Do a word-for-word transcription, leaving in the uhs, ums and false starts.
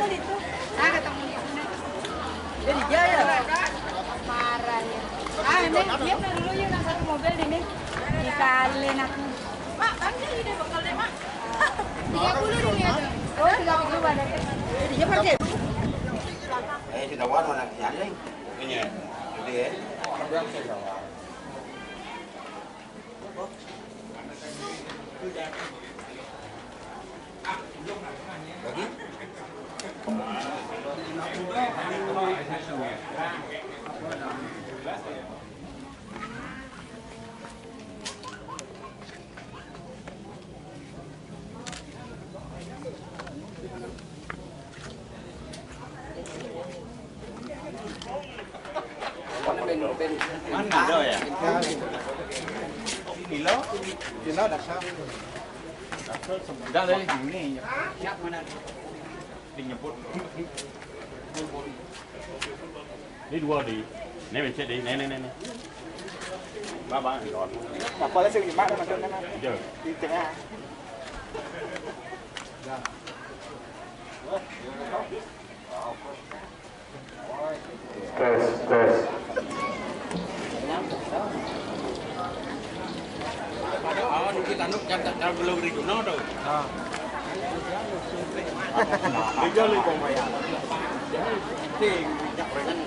Itu. Ah, ketemu di sini. Jadi dia ya. Marah ya. Ah, ini dia dulu yuk, yang satu mobil ini. Dikalin aku. Mak, kami jadi bekal deh, Mak. Tiga puluh dulu ya. Oh, tiga puluh ada. Jadi dia pakai. Eh, sudah wan mana nyanding. Ini ya. Jadi ya. Mana ada ya? Ini lo. Ini lo dah sah. Dah lah ini. Siap mana? Ini nyebut. Ini dua di. Ini becek di. Ini, ini, ini. Baba, ini kawan. Apa lah sih lima dah macam mana? Jauh. Di tengah. Tes, tes. Awak nunggu tanduk kan tak tahu belum di guna tu. Dia boleh kau bayar. Ting, minyak ringan.